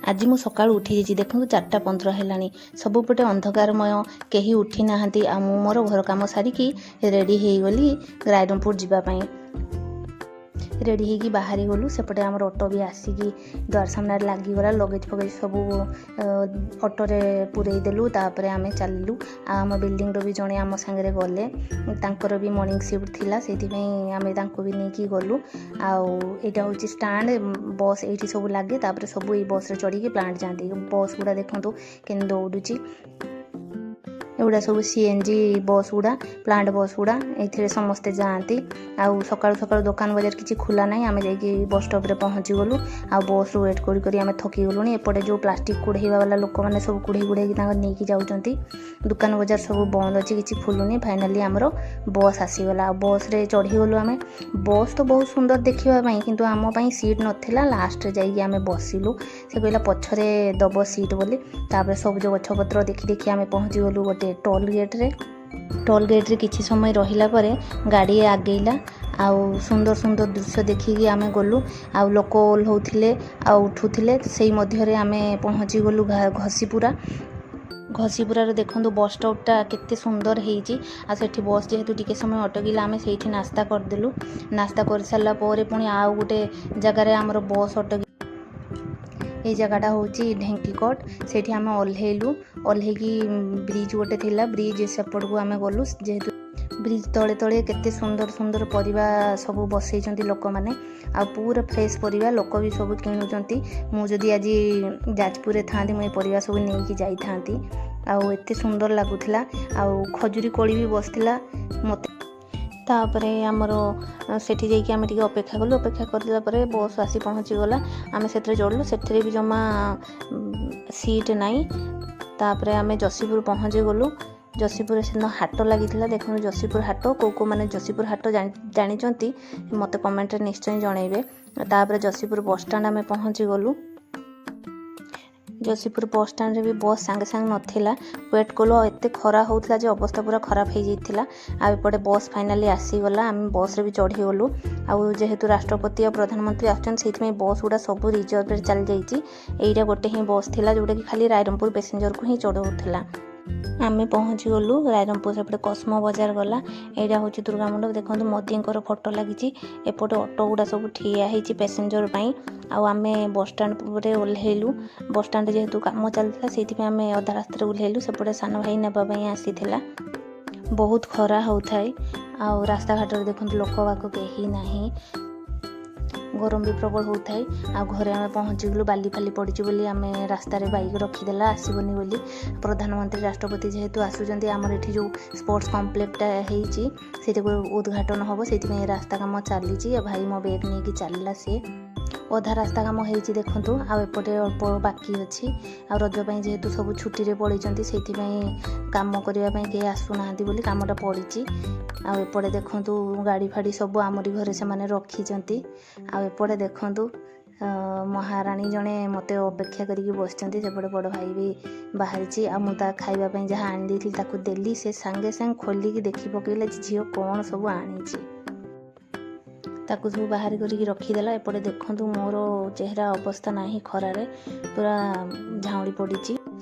ଆଜି ମୁଁ ସକାଳୁ ଉଠିଯାଇଛି। ଦେଖନ୍ତୁ, 4:15 ହେଲାଣି। ସବୁପଟେ ଅନ୍ଧକାରମୟ, କେହି ଉଠି ନାହାନ୍ତି। ଆଉ ମୁଁ ମୋର ଘର କାମ ସାରିକି ରେଡ଼ି ହେଇଗଲି ରାଇରଙ୍ଗପୁର ଯିବା ପାଇଁ। ରେଡ଼ି ହେଇକି ବାହାରି ଗଲୁ। ସେପଟେ ଆମର ଅଟୋ ବି ଆସିକି ଦ୍ୱାର ସାମ୍ନାରେ ଲାଗିଗଲା। ଲଗେଜ ଫଗେଜ ସବୁ ଅଟୋରେ ପୂରେଇ ଦେଲୁ। ତାପରେ ଆମେ ଚାଲିଲୁ। ଆଉ ଆମ ବିଲ୍ଡିଂର ବି ଜଣେ ଆମ ସାଙ୍ଗରେ ଗଲେ। ତାଙ୍କର ବି ମର୍ଣ୍ଣିଂ ସିଫ୍ଟ ଥିଲା, ସେଇଥିପାଇଁ ଆମେ ତାଙ୍କୁ ବି ନେଇକି ଗଲୁ। ଆଉ ଏଇଟା ହେଉଛି ଷ୍ଟାଣ୍ଡ। ବସ୍ ଏଇଠି ସବୁ ଲାଗେ। ତାପରେ ସବୁ ଏଇ ବସ୍ରେ ଚଢ଼ିକି ପ୍ଲାଣ୍ଟ ଯାଆନ୍ତି। ବସ୍ ଗୁଡ଼ା ଦେଖନ୍ତୁ କେମିତି ଦୌଡ଼ୁଛି। ଏଗୁଡ଼ା ସବୁ ସିଏନଜି ବସ୍ ଗୁଡ଼ା, ପ୍ଲାଣ୍ଟ ବସ୍ ଗୁଡ଼ା। ଏଇଥିରେ ସମସ୍ତେ ଯାଆନ୍ତି। ଆଉ ସକାଳୁ ସକାଳୁ ଦୋକାନ ବଜାର କିଛି ଖୋଲା ନାହିଁ। ଆମେ ଯାଇକି ବସ୍ ଷ୍ଟପ୍ରେ ପହଞ୍ଚିଗଲୁ। ଆଉ ବସ୍ରୁ ୱେଟ୍ କରି କରି ଆମେ ଥକି ଗଲୁଣି। ଏପଟେ ଯେଉଁ ପ୍ଲାଷ୍ଟିକ୍ କୁଢ଼େଇବା ବାଲା ଲୋକମାନେ ସବୁ କୁଢ଼େଇ କୁଢ଼େଇକି ତାଙ୍କର ନେଇକି ଯାଉଛନ୍ତି। ଦୋକାନ ବଜାର ସବୁ ବନ୍ଦ ଅଛି, କିଛି ଖୋଲୁନି। ଫାଇନାଲି ଆମର ବସ୍ ଆସିଗଲା ଆଉ ବସ୍ରେ ଚଢ଼ିଗଲୁ ଆମେ। ବସ୍ ତ ବହୁତ ସୁନ୍ଦର ଦେଖିବା ପାଇଁ, କିନ୍ତୁ ଆମ ପାଇଁ ସିଟ୍ ନଥିଲା। ଲାଷ୍ଟରେ ଯାଇକି ଆମେ ବସିଲୁ। ସେ କହିଲା ପଛରେ ଦବ ସିଟ୍ ବୋଲି। ତାପରେ ସବୁଜ ଗଛପତ୍ର ଦେଖି ଦେଖି ଆମେ ପହଞ୍ଚିଗଲୁ ଗୋଟେ ଟୋଲ୍ ଗେଟ୍ରେ। ଟୋଲ୍ ଗେଟ୍ରେ କିଛି ସମୟ ରହିଲା ପରେ ଗାଡ଼ି ଆଗେଇଲା। ଆଉ ସୁନ୍ଦର ସୁନ୍ଦର ଦୃଶ୍ୟ ଦେଖିକି ଆମେ ଗଲୁ। ଆଉ ଲୋକ ଓହ୍ଲଉଥିଲେ ଆଉ ଉଠୁଥିଲେ, ସେଇ ମଧ୍ୟରେ ଆମେ ପହଞ୍ଚିଗଲୁ ଘସିପୁରା। ଘସିପୁରାରେ ଦେଖନ୍ତୁ, ବସ୍ ଷ୍ଟପ୍ଟା କେତେ ସୁନ୍ଦର ହେଇଛି। ଆଉ ସେଠି ବସ୍ ଯେହେତୁ ଟିକେ ସମୟ ଅଟକିଲା, ଆମେ ସେଇଠି ନାସ୍ତା କରିଦେଲୁ। ନାସ୍ତା କରିସାରିଲା ପରେ ପୁଣି ଆଉ ଗୋଟେ ଜାଗାରେ ଆମର ବସ୍ ଅଟକି। ଏଇ ଜାଗାଟା ହେଉଛି ଢେଙ୍କିକୋଟ। ସେଇଠି ଆମେ ଓହ୍ଲେଇଲୁ। ଓହ୍ଲେଇକି ବ୍ରିଜ୍ ଗୋଟେ ଥିଲା, ବ୍ରିଜ୍ ସେପଟକୁ ଆମେ ଗଲୁ। ଯେହେତୁ ବ୍ରିଜ୍ ତଳେ ତଳେ କେତେ ସୁନ୍ଦର ସୁନ୍ଦର ପରିବା ସବୁ ବସେଇଛନ୍ତି ଲୋକମାନେ, ଆଉ ପୁରା ଫ୍ରେଶ୍ ପରିବା, ଲୋକ ବି ସବୁ କିଣୁଛନ୍ତି। ମୁଁ ଯଦି ଆଜି ଯାଜପୁରରେ ଥାଆନ୍ତି, ମୁଁ ଏ ପରିବା ସବୁ ନେଇକି ଯାଇଥାନ୍ତି। ଆଉ ଏତେ ସୁନ୍ଦର ଲାଗୁଥିଲା। ଆଉ ଖଜୁରୀ କୋଳି ବି ବସିଥିଲା ମୋତେ। ତାପରେ ଆମର ସେଠି ଯାଇକି ଆମେ ଟିକେ ଅପେକ୍ଷା କଲୁ। ଅପେକ୍ଷା କରିଦେଲା ପରେ ବସ୍ ଆସି ପହଞ୍ଚିଗଲା। ଆମେ ସେଥିରେ ଚଢ଼ିଲୁ। ସେଥିରେ ବି ଜମା ସିଟ୍ ନାହିଁ। ତାପରେ ଆମେ ଯଶୀପୁର ପହଞ୍ଚିଗଲୁ। ଯଶୀପୁରରେ ସେଦିନ ହାଟ ଲାଗିଥିଲା। ଦେଖନ୍ତୁ ଯଶୀପୁର ହାଟ। କେଉଁ କେଉଁମାନେ ଯଶୀପୁର ହାଟ ଜାଣିଛନ୍ତି, ମୋତେ କମେଣ୍ଟରେ ନିଶ୍ଚୟ ଜଣାଇବେ। ତାପରେ ଯଶୀପୁର ବସଷ୍ଟାଣ୍ଡ ଆମେ ପହଞ୍ଚିଗଲୁ। ଯଶୀପୁର ବସଷ୍ଟାଣ୍ଡରେ ବି ବସ୍ ସାଙ୍ଗେ ସାଙ୍ଗେ ନଥିଲା। ୱେଟ୍ କଲୁ। ଆଉ ଏତେ ଖରା ହେଉଥିଲା ଯେ ଅବସ୍ଥା ପୁରା ଖରାପ ହେଇଯାଇଥିଲା। ଆଉ ଏପଟେ ବସ୍ ଫାଇନାଲି ଆସିଗଲା। ଆମେ ବସ୍ରେ ବି ଚଢ଼ିଗଲୁ। ଆଉ ଯେହେତୁ ରାଷ୍ଟ୍ରପତି ଆଉ ପ୍ରଧାନମନ୍ତ୍ରୀ ଆସୁଛନ୍ତି, ସେଇଥିପାଇଁ ବସ୍ ଗୁଡ଼ା ସବୁ ରିଜର୍ଭରେ ଚାଲିଯାଇଛି। ଏଇଟା ଗୋଟେ ହିଁ ବସ୍ ଥିଲା, ଯେଉଁଟାକି ଖାଲି ରାଇରଙ୍ଗପୁର ପ୍ୟାସେଞ୍ଜରକୁ ହିଁ ଚଢ଼ଉଥିଲା। ଆମେ ପହଞ୍ଚିଗଲୁ ରାଇରଙ୍ଗପୁର। ସେପଟେ କସ୍ମୋ ବଜାର ଗଲା। ଏଇଟା ହେଉଛି ଦୁର୍ଗା ମଣ୍ଡପ। ଦେଖନ୍ତୁ, ମୋଦିଙ୍କର ଫଟୋ ଲାଗିଛି। ଏପଟେ ଅଟୋ ଗୁଡ଼ା ସବୁ ଠିଆ ହେଇଛି ପ୍ୟାସେଞ୍ଜର ପାଇଁ। ଆଉ ଆମେ ବସଷ୍ଟାଣ୍ଡରେ ଓହ୍ଲେଇଲୁ। ବସଷ୍ଟାଣ୍ଡରେ ଯେହେତୁ କାମ ଚାଲିଥିଲା, ସେଇଥିପାଇଁ ଆମେ ଅଧା ରାସ୍ତାରେ ଓହ୍ଲେଇଲୁ। ସେପଟେ ସାନ ଭାଇ ନେବା ପାଇଁ ଆସିଥିଲା। ବହୁତ ଖରା ହେଉଥାଏ। ଆଉ ରାସ୍ତାଘାଟରେ ଦେଖନ୍ତୁ, ଲୋକ ବାକ କେହି ନାହିଁ। ଗରମ ବି ପ୍ରବଳ ହେଉଥାଏ। ଆଉ ଘରେ ଆମେ ପହଞ୍ଚିଗଲୁ। ବାଲି ଫାଲି ପଡ଼ିଛି ବୋଲି ଆମେ ରାସ୍ତାରେ ବାଇକ୍ ରଖିଦେଲା, ଆସିବନି ବୋଲି। ପ୍ରଧାନମନ୍ତ୍ରୀ, ରାଷ୍ଟ୍ରପତି ଯେହେତୁ ଆସୁଛନ୍ତି, ଆମର ଏଠି ଯେଉଁ ସ୍ପୋର୍ଟସ୍ କମ୍ପ୍ଲେକ୍ସଟା ହେଇଛି, ସେଇଟାକୁ ଉଦ୍ଘାଟନ ହେବ, ସେଇଥିପାଇଁ ରାସ୍ତା କାମ ଚାଲିଛି। ଆଉ ଭାଇ ମୋ ବେଗ୍ ନେଇକି ଚାଲିଲା ସିଏ। ଅଧା ରାସ୍ତା କାମ ହେଇଛି ଦେଖନ୍ତୁ, ଆଉ ଏପଟେ ଅଳ୍ପ ବାକି ଅଛି। ଆଉ ରଜ ପାଇଁ ଯେହେତୁ ସବୁ ଛୁଟିରେ ପଳେଇଛନ୍ତି, ସେଇଥିପାଇଁ କାମ କରିବା ପାଇଁ କେହି ଆସୁନାହାନ୍ତି ବୋଲି କାମଟା ପଡ଼ିଛି। ଆଉ ଏପଟେ ଦେଖନ୍ତୁ, ଗାଡ଼ି ଫାଡ଼ି ସବୁ ଆମରି ଘରେ ସେମାନେ ରଖିଛନ୍ତି। ଆଉ ଏପଟେ ଦେଖନ୍ତୁ, ମହାରାଣୀ ଜଣେ ମୋତେ ଅପେକ୍ଷା କରିକି ବସିଛନ୍ତି। ସେପଟେ ବଡ଼ ଭାଇ ବି ବାହାରିଛି। ଆଉ ମୁଁ ତା ଖାଇବା ପାଇଁ ଯାହା ଆଣିଦେଇଥିଲି, ତାକୁ ଦେଲି। ସେ ସାଙ୍ଗେ ସାଙ୍ଗେ ଖୋଲିକି ଦେଖି ପକେଇଲା ଯେ ଝିଅ କ'ଣ ସବୁ ଆଣିଛି। ତାକୁ ସବୁ ବାହାର କରିକି ରଖିଦେଲା। ଏପଟେ ଦେଖନ୍ତୁ, ମୋର ଚେହେରା ଅବସ୍ଥା ନାହିଁ, ଖରାରେ ପୁରା ଝାଉଁଳି ପଡ଼ିଛି।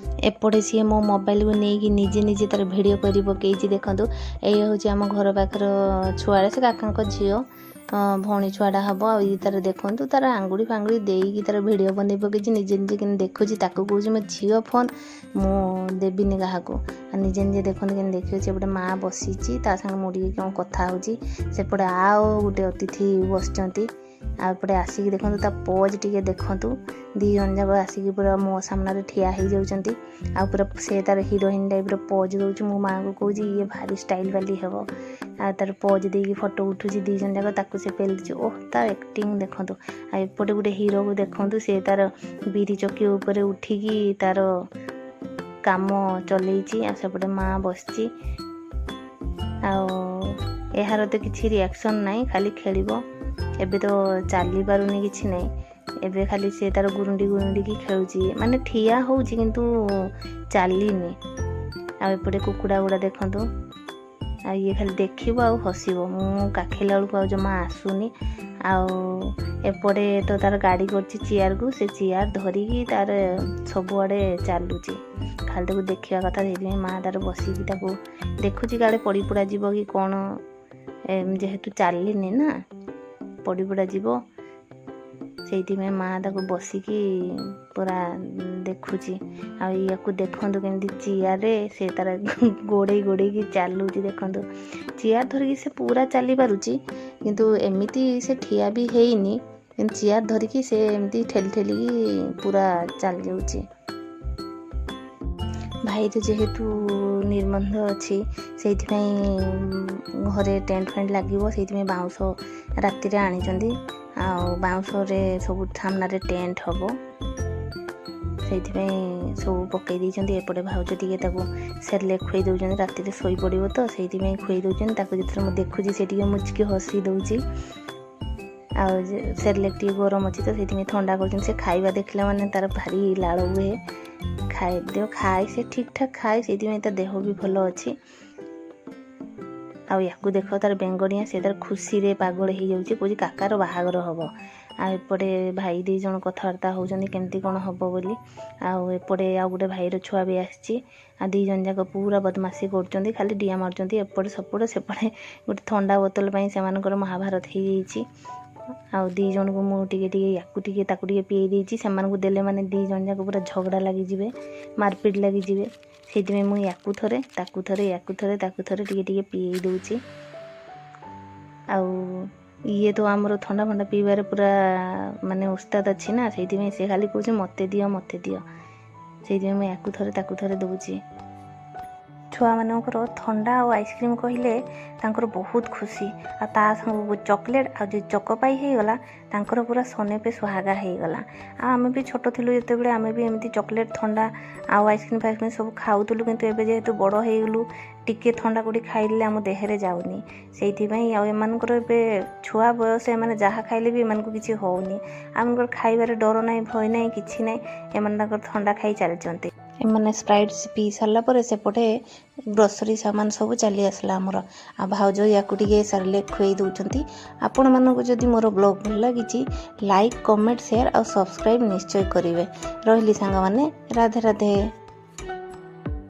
ଏପଟେ ସିଏ ମୋ ମୋବାଇଲକୁ ନେଇକି ନିଜେ ନିଜେ ତାର ଭିଡ଼ିଓ କରି ପକେଇଛି। ଦେଖନ୍ତୁ, ଏଇ ହେଉଛି ଆମ ଘର ପାଖର ଛୁଆଟା। ସେ କାକାଙ୍କ ଝିଅ, ଭଉଣୀ ଛୁଆଟା ହେବ। ଆଉ ଇଏ ତାର ଦେଖନ୍ତୁ, ତାର ଆଙ୍ଗୁଳି ଫାଙ୍ଗୁଳି ଦେଇକି ତାର ଭିଡ଼ିଓ ବନେଇ ପକେଇଛି। ନିଜେ ନିଜେ କେମିତି ଦେଖୁଛି। ତାକୁ କହୁଛି, ମୋ ଝିଅ ଫୋନ୍ ମୁଁ ଦେବିନି କାହାକୁ। ଆଉ ନିଜେ ନିଜେ ଦେଖନ୍ତୁ କେମିତି ଦେଖିଛି। ଏପଟେ ମା ବସିଛି, ତା ସାଙ୍ଗେ ମୁଁ ଟିକେ କ'ଣ କଥା ହେଉଛି। ସେପଟେ ଆଉ ଗୋଟେ ଅତିଥି ବସିଛନ୍ତି। ଆଉ ଏପଟେ ଆସିକି ଦେଖନ୍ତୁ, ତା ପୋଜ୍ ଟିକେ ଦେଖନ୍ତୁ। ଦୁଇ ଜଣ ଯାକ ଆସିକି ପୁରା ମୋ ସାମ୍ନାରେ ଠିଆ ହେଇଯାଉଛନ୍ତି। ଆଉ ପୁରା ସେ ତାର ହିରୋଇନ୍ ଟାଇପ୍ର ପୋଜ୍ ଦେଉଛି। ମୁଁ ମାଆଙ୍କୁ କହୁଛି, ଇଏ ଭାରି ଷ୍ଟାଇଲ୍ ବାଲି ହେବ। ଆଉ ତାର ପୋଜ୍ ଦେଇକି ଫଟୋ ଉଠୁଛି ଦୁଇ ଜଣ ଯାକ। ତାକୁ ସେ ପେଲୁଛି। ଓହ, ତା ଆକ୍ଟିଂ ଦେଖନ୍ତୁ। ଆଉ ଏପଟେ ଗୋଟେ ହିରୋକୁ ଦେଖନ୍ତୁ, ସେ ତାର ବିରି ଚକି ଉପରେ ଉଠିକି ତାର କାମ ଚଲେଇଛି। ଆଉ ସେପଟେ ମା ବସିଛି। ଆଉ ଏହାର ତ କିଛି ରିଆକ୍ସନ୍ ନାହିଁ, ଖାଲି ଖେଳିବ। ଏବେ ତ ଚାଲି ପାରୁନି, କିଛି ନାହିଁ। ଏବେ ଖାଲି ସେ ତାର ଗୁରୁଣ୍ଡି ଗୁରୁଣ୍ଡିକି ଖେଳୁଛି, ମାନେ ଠିଆ ହେଉଛି କିନ୍ତୁ ଚାଲିନି। ଆଉ ଏପଟେ କୁକୁଡ଼ା ଗୁଡ଼ା ଦେଖନ୍ତୁ। ଆଉ ଇଏ ଖାଲି ଦେଖିବ ଆଉ ହସିବ। ମୁଁ କାଖେଇଲା ବେଳକୁ ଆଉ ଜମା ଆସୁନି। ଆଉ ଏପଟେ ତ ତାର ଗାଡ଼ି କରିଛି ଚେୟାରକୁ, ସେ ଚେୟାର ଧରିକି ତାର ସବୁଆଡ଼େ ଚାଲୁଛି। ଖାଲି ତାକୁ ଦେଖିବା କଥା। ସେଇଥିପାଇଁ ମା ତାର ବସିକି ତାକୁ ଦେଖୁଛି, କାଳେ ପଡ଼ି ପୁଡ଼ା ଯିବ କି କ'ଣ। ଯେହେତୁ ଚାଲିନି ନା, ପଡ଼ି ପୁଡ଼ା ଯିବ, ସେଇଥିପାଇଁ ମା ତାକୁ ବସିକି ପୁରା ଦେଖୁଛି। ଆଉ ୟାକୁ ଦେଖନ୍ତୁ, କେମିତି ଚେୟାରରେ ସେ ତାର ଗୋଡ଼େଇ ଗୋଡ଼େଇକି ଚାଲୁଛି ଦେଖନ୍ତୁ। ଚେୟାର ଧରିକି ସେ ପୁରା ଚାଲି ପାରୁଛି, କିନ୍ତୁ ଏମିତି ସେ ଠିଆ ବି ହେଇନି, କିନ୍ତୁ ଚେୟାର ଧରିକି ସେ ଏମିତି ଠେଲି ଠେଲିକି ପୁରା ଚାଲି ଯାଉଛି। ଭାଇର ଯେହେତୁ ନିର୍ବନ୍ଧ ଅଛି, ସେଇଥିପାଇଁ ଘରେ ଟେଣ୍ଟ ଫେଣ୍ଟ ଲାଗିବ। ସେଇଥିପାଇଁ ବାଉଁଶ ରାତିରେ ଆଣିଛନ୍ତି ଆଉ ବାଉଁଶରେ ସବୁ ସାମ୍ନାରେ ଟେଣ୍ଟ ହେବ, ସେଇଥିପାଇଁ ସବୁ ପକେଇ ଦେଇଛନ୍ତି। ଏପଟେ ଭାଉଜ ଟିକେ ତାକୁ ସେରେଲାକ୍ ଖୁଆଇ ଦେଉଛନ୍ତି। ରାତିରେ ଶୋଇପଡ଼ିବ ତ, ସେଇଥିପାଇଁ ଖୁଆଇ ଦେଉଛନ୍ତି ତାକୁ। ଯେତେବେଳେ ମୁଁ ଦେଖୁଛି, ସେ ଟିକେ ମୁଚକି ହସି ଦେଉଛି। ଆଉ ସେରେଲାକ୍ ଟିକେ ଗରମ ଅଛି ତ, ସେଇଥିପାଇଁ ଥଣ୍ଡା କରୁଛନ୍ତି। ସେ ଖାଇବା ଦେଖିଲା ମାନେ ତାର ଭାରି ଲାଳ ହୁଏ। ଖାଦ୍ୟ ଖାଏ ସେ, ଠିକ୍ ଠାକ୍ ଖାଏ, ସେଇଥିପାଇଁ ତା ଦେହ ବି ଭଲ ଅଛି। ଆଉ ୟାକୁ ଦେଖ, ତାର ବେଙ୍ଗଣିଆ, ସେ ତାର ଖୁସିରେ ପାଗଳ ହେଇଯାଉଛି। କହୁଛି କାକାର ବାହାଘର ହବ। ଆଉ ଏପଟେ ଭାଇ ଦୁଇ ଜଣ କଥାବାର୍ତ୍ତା ହେଉଛନ୍ତି କେମିତି କ'ଣ ହବ ବୋଲି। ଆଉ ଏପଟେ ଆଉ ଗୋଟେ ଭାଇର ଛୁଆ ବି ଆସିଛି। ଆଉ ଦୁଇ ଜଣ ଯାକ ପୁରା ବଦମାସି କରୁଛନ୍ତି, ଖାଲି ଡିଆଁ ମାରୁଛନ୍ତି ଏପଟେ ସେପଟେ ସେପଟେ। ଗୋଟେ ଥଣ୍ଡା ବୋତଲ ପାଇଁ ସେମାନଙ୍କର ମହାଭାରତ ହେଇଯାଇଛି। ଆଉ ଦୁଇ ଜଣକୁ ମୁଁ ଟିକେ ଟିକେ, ୟାକୁ ଟିକେ ତାକୁ ଟିକେ ପିଏଇ ଦେଇଛି। ସେମାନଙ୍କୁ ଦେଲେ ମାନେ ଦୁଇ ଜଣ ଯାକ ପୁରା ଝଗଡ଼ା ଲାଗିଯିବେ, ମାରପିଟ ଲାଗିଯିବେ। ସେଇଥିପାଇଁ ମୁଁ ୟାକୁ ଥରେ ତାକୁ ଥରେ, ୟାକୁ ଥରେ ତାକୁ ଥରେ ଟିକେ ଟିକେ ପିଏଇ ଦେଉଛି। ଆଉ ଇଏ ତ ଆମର ଥଣ୍ଡା ଫଣ୍ଡା ପିଇବାରେ ପୁରା ମାନେ ଉସ୍ତାଦ ଅଛି ନା, ସେଇଥିପାଇଁ ସେ ଖାଲି କହୁଛି ମୋତେ ଦିଅ, ମୋତେ ଦିଅ। ସେଇଥିପାଇଁ ମୁଁ ୟାକୁ ଥରେ ତାକୁ ଥରେ ଦେଉଛି। ଛୁଆମାନଙ୍କର ଥଣ୍ଡା ଆଉ ଆଇସ୍କ୍ରିମ୍ କହିଲେ ତାଙ୍କର ବହୁତ ଖୁସି। ଆଉ ତା ସାଙ୍ଗକୁ ଚକୋଲେଟ୍ ଆଉ ଯଦି ଚକୋପାଇ ହେଇଗଲା, ତାଙ୍କର ପୁରା सोने पे सुहागा ହେଇଗଲା। ଆଉ ଆମେ ବି ଛୋଟ ଥିଲୁ ଯେତେବେଳେ, ଆମେ ବି ଏମିତି ଚକୋଲେଟ୍, ଥଣ୍ଡା ଆଉ ଆଇସ୍କ୍ରିମ୍ ଫାଇସ୍କ୍ରିମ୍ ସବୁ ଖାଉଥିଲୁ। କିନ୍ତୁ ଏବେ ଯେହେତୁ ବଡ଼ ହେଇଗଲୁ, ଟିକେ ଥଣ୍ଡା କୋଉଠି ଖାଇଲେ ଆମ ଦେହରେ ଯାଉନି, ସେଇଥିପାଇଁ। ଆଉ ଏମାନଙ୍କର ଏବେ ଛୁଆ ବୟସ, ଏମାନେ ଯାହା ଖାଇଲେ ବି ଏମାନଙ୍କୁ କିଛି ହେଉନି। ଆମଙ୍କର ଖାଇବାରେ ଡର ନାହିଁ, ଭୟ ନାହିଁ, କିଛି ନାହିଁ। ଏମାନେ ତାଙ୍କର ଥଣ୍ଡା ଖାଇ ଚାଲିଛନ୍ତି। ଏମାନେ ସ୍ପ୍ରାଇଟ୍ ପିଇ ସାରିଲା ପରେ ସେପଟେ ଗ୍ରୋସରୀ ସାମାନ ସବୁ ଚାଲି ଆସିଲା ଆମର। ଆଉ ଭାଉଜ ୟାକୁ ଟିକେ ସେରେଲାକ୍ ଖୁଆଇ ଦେଉଛନ୍ତି। ଆପଣମାନଙ୍କୁ ଯଦି ମୋର ବ୍ଲଗ୍ ଭଲ ଲାଗିଛି, ଲାଇକ୍, କମେଣ୍ଟ, ସେୟାର ଆଉ ସବସ୍କ୍ରାଇବ୍ ନିଶ୍ଚୟ କରିବେ। ରହିଲି ସାଙ୍ଗମାନେ, ରାଧେ ରାଧେ।